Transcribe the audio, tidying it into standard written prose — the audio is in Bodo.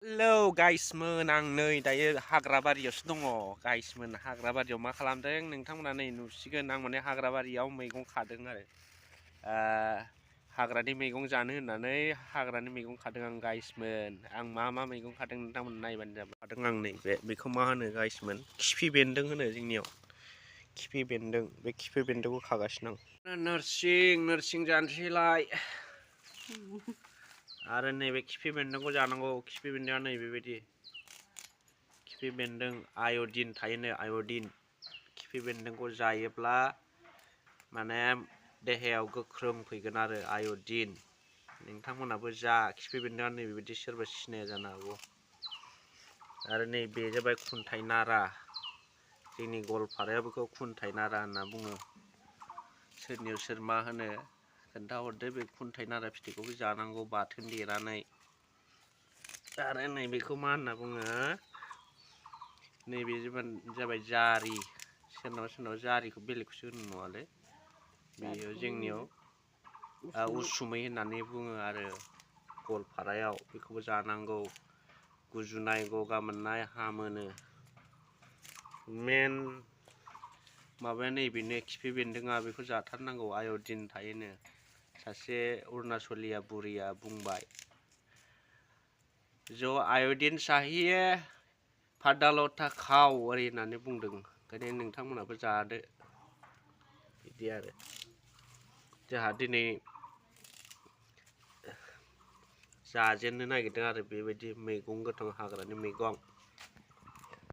Hello guysमोन आं नै दायो हाग्राबारियावसो दङ guysमोन हाग्राबारियाव मा खालामदों नोंथांमोना नै नुसिगोन आं माने हाग्राबारियाव मैगं खादों आरो हाग्रानि मैगं जानो होननानै हाग्रानि मैगं खादों आं guysमोन आं मा मैगं खादों नोंथांमोन नायबानो जाबाय खादों आं नै बेखौ मा होनो guysमोन खिफि बेन्दों होनो जोंनियाव खिफि बेन्दों बे खिफि बेन्दोंखौ खागासिनो आं नोरसिं जानोसैलाय आरो नैबे खिफि बेन्दोंखौ जानांगौ खिफि बेन्दोंआ नै बेबायदि खिफि बेन्दों आयडिन थायोनो आयडिन खिफि बेन्दोंखौ जायोब्ला माने देहायाव गोख्रों फैगोन आरो आयडिन नोंथांमोनाबो जा खिफि बेन्दोंआ नै बेबायदि सोरबा सिनाया जानो हागौ आरो नै बे जाबाय खुन्थाइ नारा जोंनि गवालपारायाव बेखौ खुन्थाइ नारा होनना बुङो सोरनियाव सोर मा होनो खोन्थाहरदो बे खुन्थाइ नारा फिथाइखौबो जानांगौ बाथोन देनानै आरो नै बेखौ मा होनना बुङो नैबे जाबाय जारि सोरनावबा जारिखौ बेलेगखौसो होनो नङालै बेयो जोंनियाव उसुमै होननानै बुङो आरो गवालपारायाव बेखौबो जानांगौ गुजुनाय गगा मोननाय हामोनो मेन माबाया नैबेनो खिफि बेन्दोंआ बेखौ जाथारनांगौ आयडिन थायोनो सासे अरुणाचलिया बुरैया बुंबाय जो आयडिन चाहिए फादालता खाव ओरै होननानै बुंदों ओंखायनो नोंथांमोनाबो जादो बिदि आरो जोंहा दिनै जाजेननो नागिरदों आरो बेबायदि मैगं गोथां हाग्रानि मैगं